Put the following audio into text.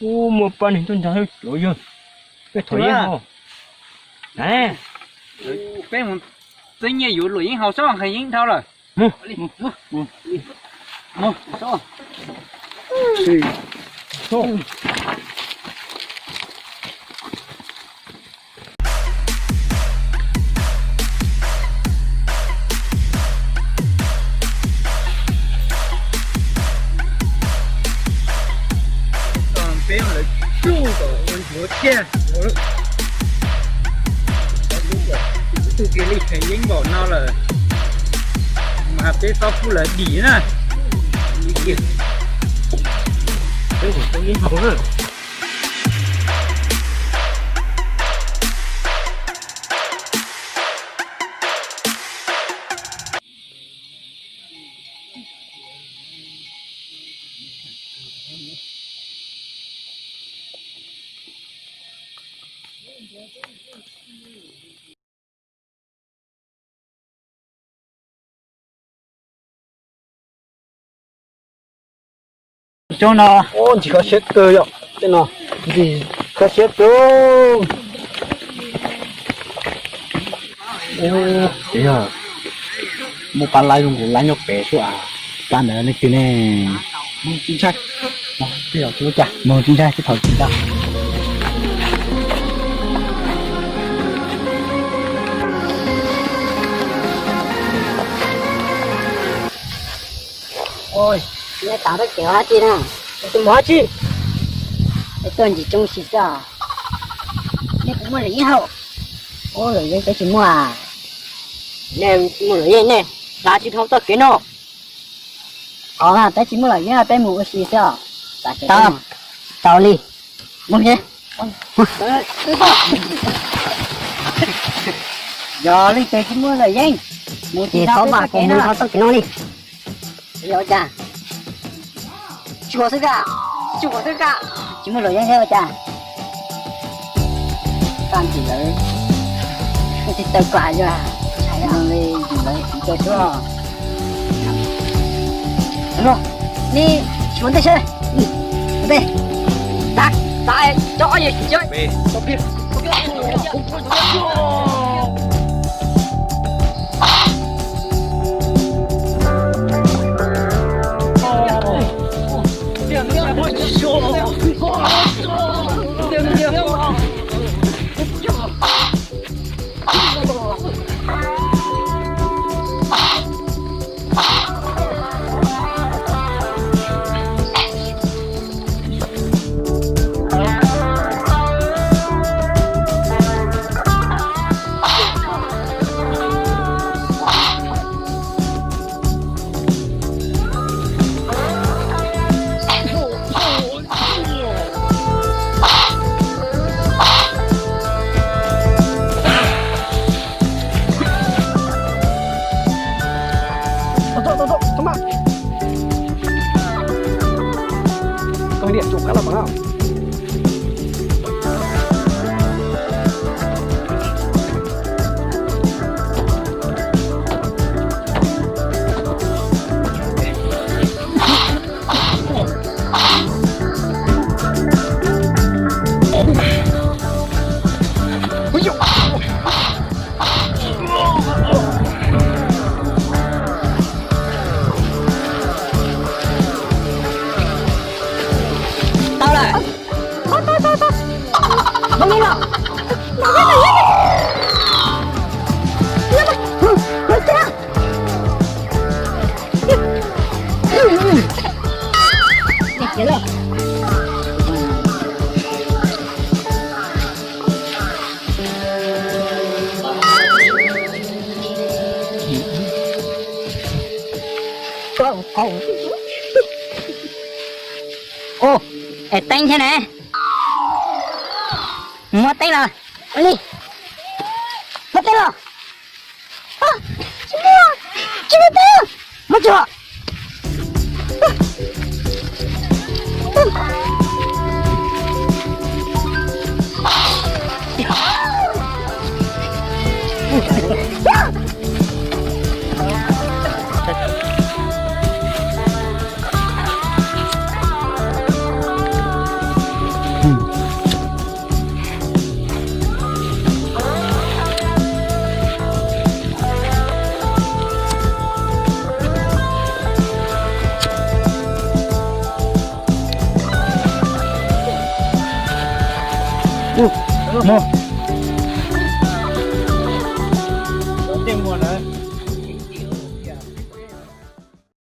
Ub, muaj pab neeg tuaj nrog wb los yog. Peb thov yeeb hauv. Peb mus txeeb nyiaj yuav luam yeeb haus sob, nqhis yeeb dhau lawm. Peb lawv tsuj kom ua ntsuav kiag, tug kiag li khev yeeb npaum no lawm, mas peb txhob pub lawv dim na. Peb mus tau yeeb haus na. Cov no ntxim kho siab kawg yom, tej no ntxim kho siab kawg. Ces yog muaj pab laib zoo nkaus laib nyob pem xwb as, pab ntawd leej twg ne? Moog tsis ntshai, moog tsis ntshai, tsis thaum tsis ntshai. Nej tav tab kev ua dab tsi na? Tus mov dab tsi? Peb tuaj ntsis tsoob si xwb os. Nej puas muaj luam yeeb haus? Ub, luam yeeb peb tsis muaj. Nej tsis muaj luam yeeb nej tav tsis dhau txoj kev no. Qhov peb tsis muaj luam yeeb peb mus ua si xwb os. Tau li. Mus. Yog leej twg tsis muaj luam yeeb, mus tsis tau peb txoj kev no. Txoj kev no li. Yog ua cas? Tsuas xwb ka, tsuas xwb ka. Tsis muaj luam yeeb thiab ua cas? Tag kis lawv twb tsis tau kom yog, yog li yus lawv tsis tau tuaj. Neb tsis ua ntej seb, ua ntej, tav, tav, cov ob yawg cov. Tau lawm. Tau, tau, tau, tau. Mus li los. Ua, es teeb thiab ne. Muab teeb los. Li. Muab teeb los. Tsis muaj, tsis muaj teeb. Muab tso. Ub, muag. Tej muag na.